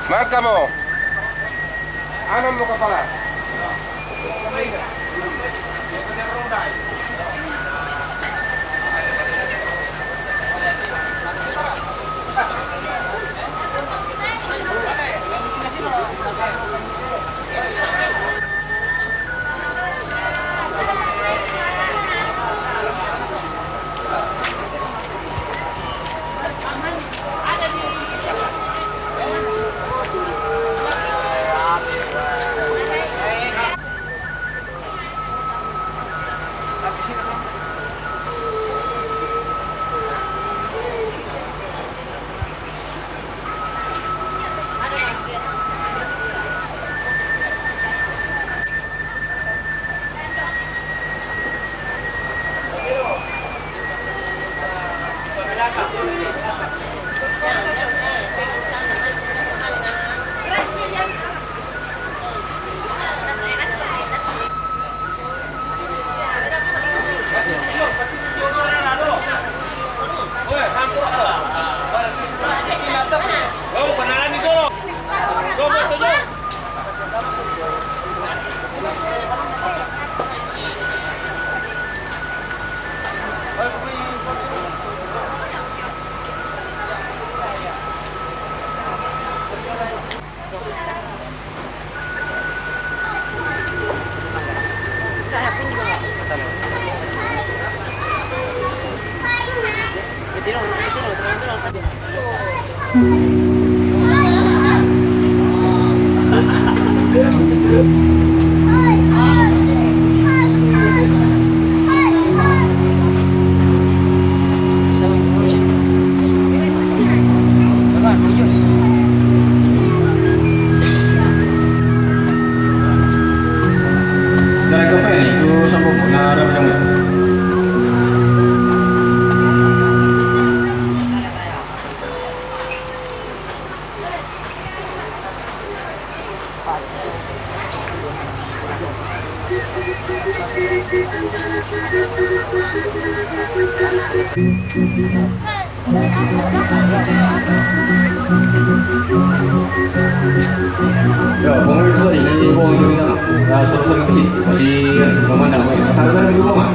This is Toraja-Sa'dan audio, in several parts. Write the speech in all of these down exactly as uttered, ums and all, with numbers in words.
Maka mo. Anam mo kapala. Ya, pengawit tadi, nanti buang itu kita. Ya, suruh saya ke sini. Masih, mana, mana? Taruh dalam itu, Bang.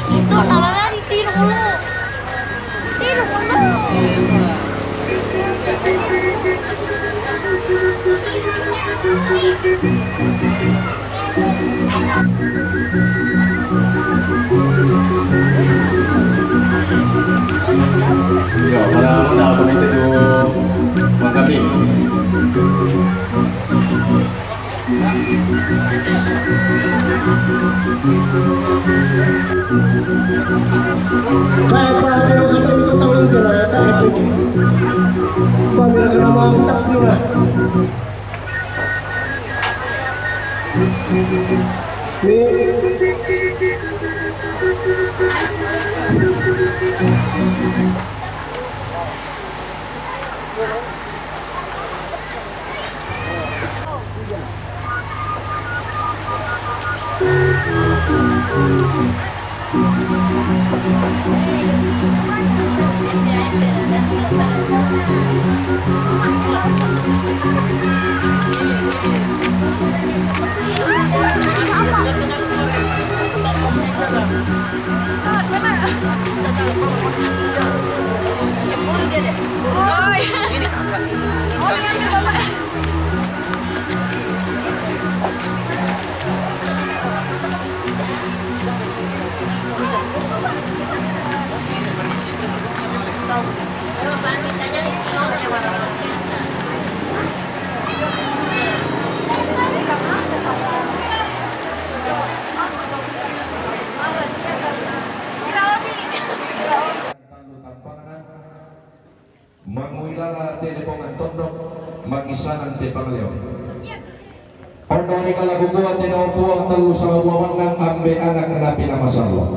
Itu namanya tiru mulu. Tiru mulu. Ya, para anda, komite tu, Bang Kabir. Saya perhatikan sampai minta tolong ke rakyat, eh, itu. Pemirsa nama tak pernah. Manguilara te Lepongan Tondok, mangisanan te Pangaleon. Ondo ni kalakukuan te na ompuang tellu sama dua wannang ambe anak na pinamasa Allah.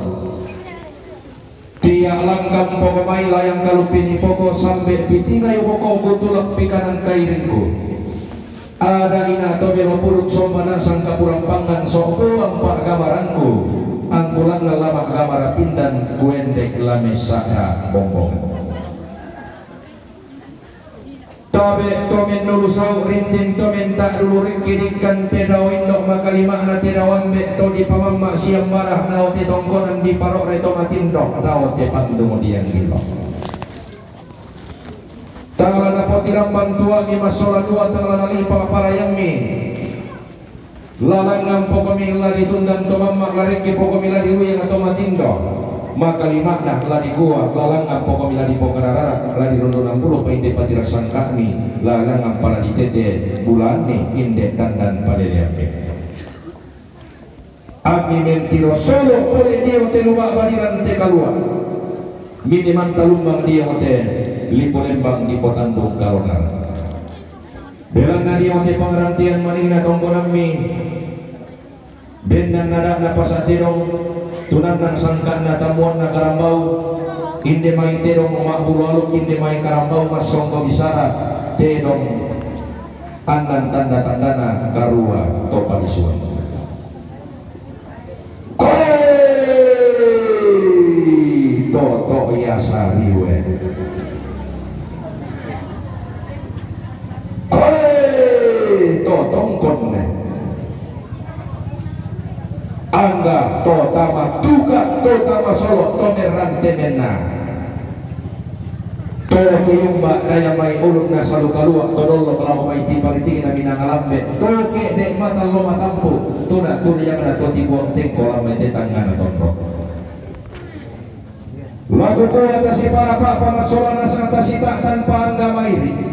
Tiya' langkan poko' mai layang kalupini poko' sambe' pitingayu poko' gutulak pikanan kairingku. Ada' ina' tobe lopuduk sombana' sangkapurampangan so'bu ampa' gamarangku, angkulangan lama' gamara pindan kuendek lame sa'da bombong. Tabe' to mennulu sau' rinting to menta' dulu rikki dikkan te dao indo' makalima'na te dao ambe' to dipamamma' siambara dao te tongkonan diparo're to matindo dao te pandung dianggilo. Tang la napotirambang tua'mi massola dua tang la nalipa parayammi. Lalangngan poko'mi la ditundan to mamma' la rikki poko'mi la diruyang to matindo. Makalima'na la dikua lalangngan poko'mi la dipokararara la dirundunang bulu painde patira sangka'mi lalangngan pala ditete bulaanni inde dandan paleleammi. Ammi mentiro solo' pole dio te luma' badiran te kalua'. Mini mantalumbang dio te lipo lembang dipotandung kalona. Belanna dio te pangarantian manina tongkonammi. Bennan nada'na pasa' tedong, tunannang sangka'na tammuanna karambau, inde mai tedong ma'bulu aluk, inde mai karambau massongko bisara, tedong annan tanda-tandana karua to palisuan. Koe toto' iya sariwe. Koe to tongkonne. Angga to tama tuka' to tama solo' to merrante menna. To kiyumba daya mai ulunna salu kalua' to dollo' lao mai tiparitingna minanga lambe' to ke'de' mata lo matampu' tuna turiangna to tibuang tengko lambe' te tangngana tonro. Laku kua tasiparapa' pamassola nasang tasita' tanpa angga mairi'.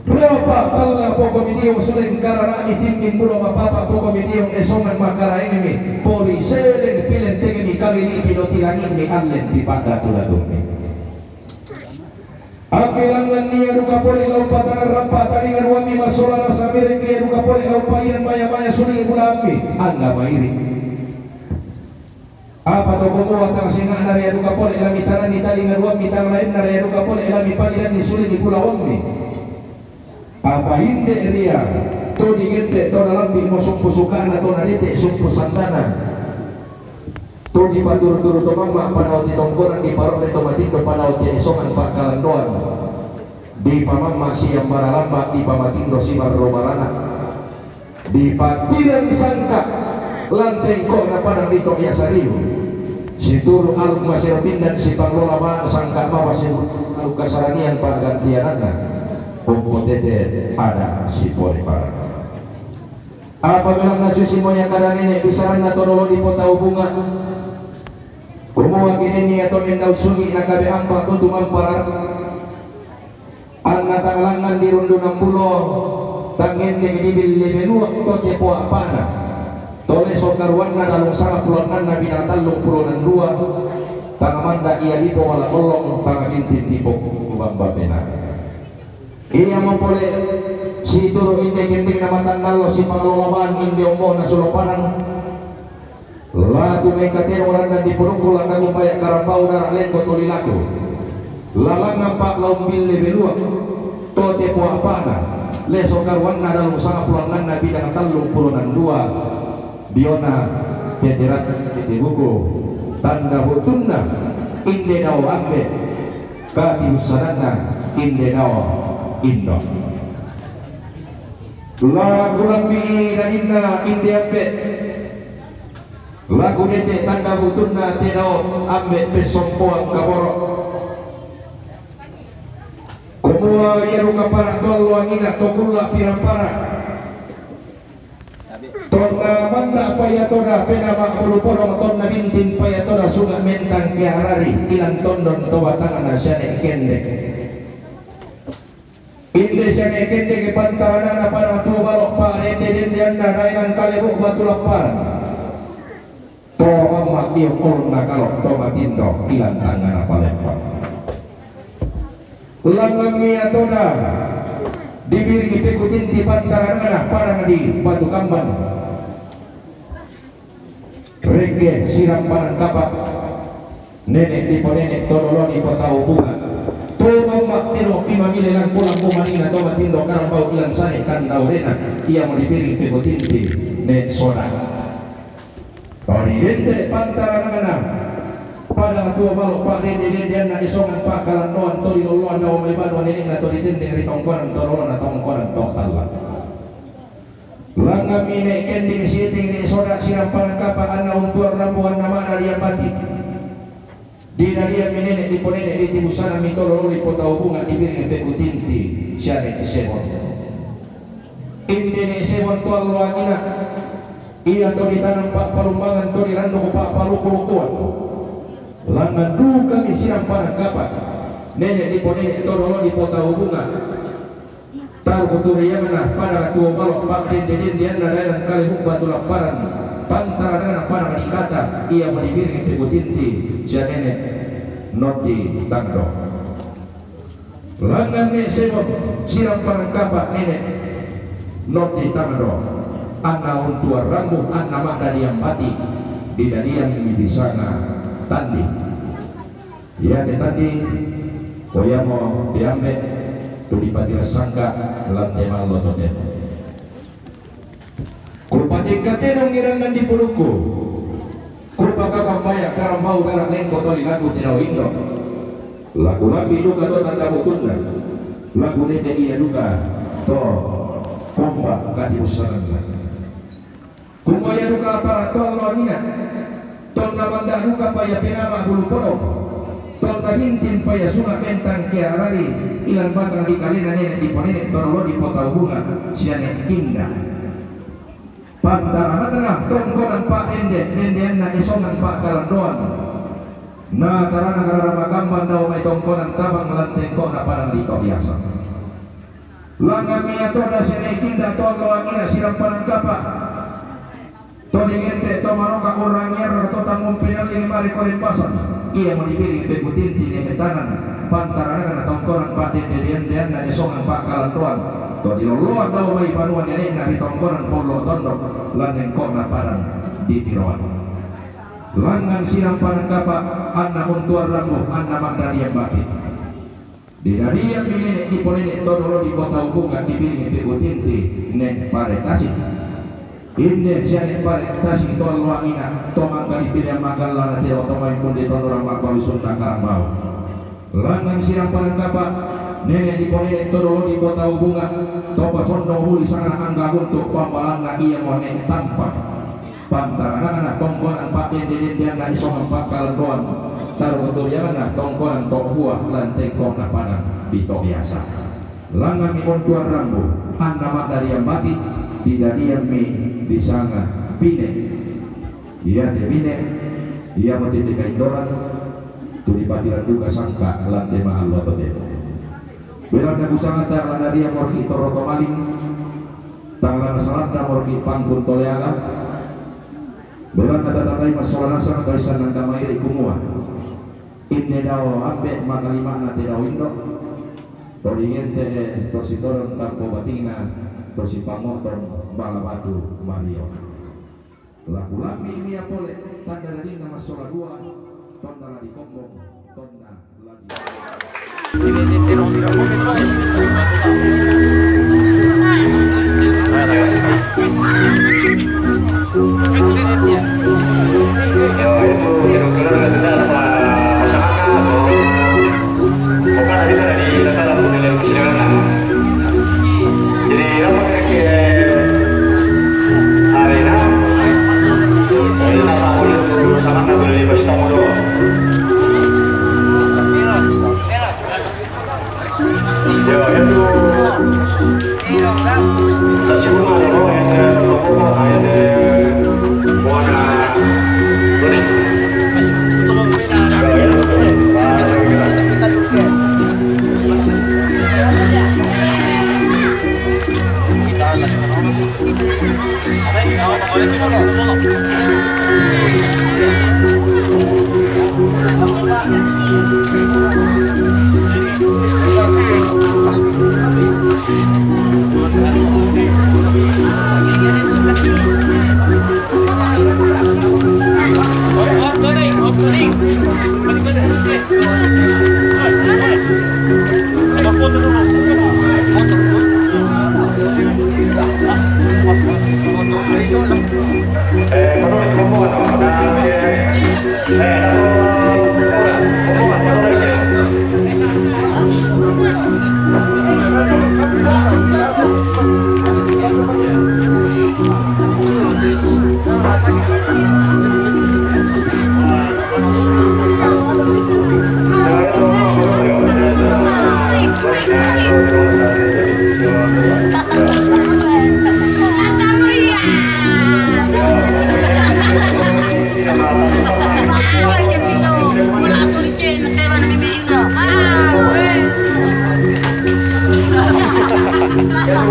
Ropa talla poko'mi dio suleng karara'mi timmin bulo mapapa' poko'mi dio esongan makaraengmi poli seleng pilentengmi kalili'pi doti langi'mi allen dipa'datu-datummi. Ambilangan nia duka pole lau patangan rampa talinga duammi massola nasang mirekki nia duka pole lau palinan maya-maya sulingi bulaammi angga mairi'. Apa to kumua tang senga'na ria duka pole la mitananni talinga duammi tang laenna ria duka pole la mipalinanni sulingi bulaammi. Apa inde ria to digente' to nalambi'mo sumpu suka'na to nadete' sumpu sandana. To dipaturu-turu to mamma' padao te tongkonan diparo'le to matindo padao te esongan pa'kalandoan. Dipamamma' siambara lamba' dipamatindo sibarro barana'. Dipatirang sangka' lan tengko'na padang dito' iya sariu. Situru' aluk masero pindan sipanglola bang sangka' mapa situru' aluk kasaranian pa'gantiananna. Umpotete ada' sipole parang. Apa belanna susi moya kada nene' bisaranna to dolo dipotau bunga'. Kumua kinenni ia to mennau sugi' nakabe ampa' to tumamparar. Anna tang langngan dirundunang pulo, tang ende' dibille belua' to tepo a'pa'na. To leso karuanna dalung sanga pulo annanna bidang tallung pulo nandua, tang manda' ia dipo mala kollong, tang bintin dipo kubang bambena. Iamo pole situru' inde' kendekna matannallo sipangaloloban inde' ombo'na sulo padang. Latu mengkatero randan dipodukku lakaku paya' karambau dara' lengko tuli laku. Lalangngan pa' la umbille belua'. To tepo a'pa'na. Leso karuanna dalung sanga pulo annanna bidang tallung pulo nandua. Diona tete ratu tete buku. Tanda butunna inde' dao ambe'. Katibussananna inde' dao indo'. Laku lambi'i daninna inde' ambe'. Laku dete' tanda butunna te dao ambe' pessompoang kaboro'. Kumua ia duka para' to alloangina to kulla' pirang para'. Tonna manda' payatoda pena ma'bulu podong tonna bintin payatoda sunga' mentang kearari ilang tondon to batangna siane' kendek. Inde siane' kendek pantaranana pada tuo balo' pa'dende-dendeanna daenang kalebu batu lapparan. To mamma' dio' ulunna kalo' to matindo ilang tangngana palempang. Langngammi atoda dibiringi pekutinti pantaranana padang di Batu Kamban. Rekke sirampanan kapa'. Nene' diponene' to dolo dipotau bunga'. Tumomma' tiro pimamile langku-langku manina to matindo karambau ilan sane kandaurena, ia mo dipiring pekutinti ne' soda. Tori ente pantaranangana pada matuo malo' pa'dende-dendeanna esongan pa'kalandoan to dilolloan dao mai banua nene'na to ditendeng ri tongkonan to dolona tongkonan to talla. Langngammi ne' kending sieteng ne' soda sirampanan kapa' anna untuan rambu anna ma'na diambati. Didadiammi nene' diponene' ditibusanammi to dolo dipotau bunga' dipiring pekutinti sia ne' sebon. Inde ne' sebon to alloangina, ia to ditanam pa'palumbangan to diranduk pa'paluku-lukuan. Langngan dukami sirampanan kapa' nene' diponene' to dolo dipotau bunga'. Tau kuturianna pada tuo malo' pa'dende-dendeanna daelan kale hubba tu lapparan, pantaranangana pada madikata, ia madibiring pekutinti sia nene' noddi tangdo. Langngan ne' sebon sirampanan kapa' nene' noddi tangdo, anna untuan rambu anna ma'na diambati, didadiammi disanga tandi. Iate tandi, ko iamo diambe' tu dipatirassangka lan te mallo totemo. Kupatekka tedong irangngan dipudukku. Kupakapambaya karambau dara' lengko toli laku tedong indo'. Laku lambi' duka to tanda butunna. Laku nete' ia duka to komba katibussananna. Kumua ia duka para' to alloangina, tonna manda' dukapa ia penama bulu podong, tonna bintinpa ia sunga' bentang ke arari ilan batang dikalena nene' diponene' to dolo dipotau bunga' sia ne' kinda. Pantaranakna tongkonan pa'dende, dendeanna esongan pa'kalandoan. Na tarana karara makamban dao mai tongkonan tabang lan tengko'na padang dito biasa. Langngammi ia to dase ne' kinda to alloangina sirampanan kapa'. To dingente to manoka urrangiarra to tangngumpi diallingi mare ko lembasang. Ia mo dipiring pekutinti ne' tanan. Pantaranakna tongkonan pa'dende-dendeanna esongan pa'kalandoan. To dilolloan dao mai banua nene'na ri tongkonan pollo tondok lan engko'na padang ditiroan. Langngan sirampanan kapa' anna untuan rambu anna ma'na diambati. Didadiammi nene' diponene' to dolo dipotau bunga' dibiringi pekutinti ne' pare tasi. Inde sia ne' pare tasi to alloangina to mangka dipile makkallana tiro to mai mundi tonnorang ma'palusunna karambau. Langngan sirampanan kapa' nene' diponene' to dolo dipotau bunga' to pasondong huli sangana angga guntu' pambalanna iamo ne' tampa. Pantaranakna tongkonan pa'dende-dendeanna esongan pa'kalandoan, tarukuturianna tongkonan to' buah lan tengko'na padang dito biasa. Langngammi untuan rambu anna ma'na diambati, didadiammi disanga bine. Iate bine iamo tete kaindoran tu dipatiran duka sangka lan te ma'allo totemo. Belanna busangata lan daria morki' torro to maling, tang la nasalanta morki' pangkun to leaga. Belanna tatandai massola nasang to issan nangka mairi' kumua, inde dao ambe' makalima'na te dao indo', to dingente'e to sitoron tampo batingna, to sipango'tong bala batu mario. La kulambi'i mia pole tanda dadinna massola dua, tonna la dikombong, tonna la di- Jadi, apa kira-kira hari ini? Ini nasa kulit sama nggak boleh dikasih tahu dulu. Yo, itu. Nasi bunga dulu, yang ke pokok, yang ke warna kuning. Ata.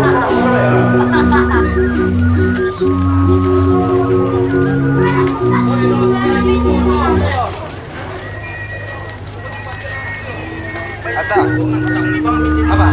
Apa?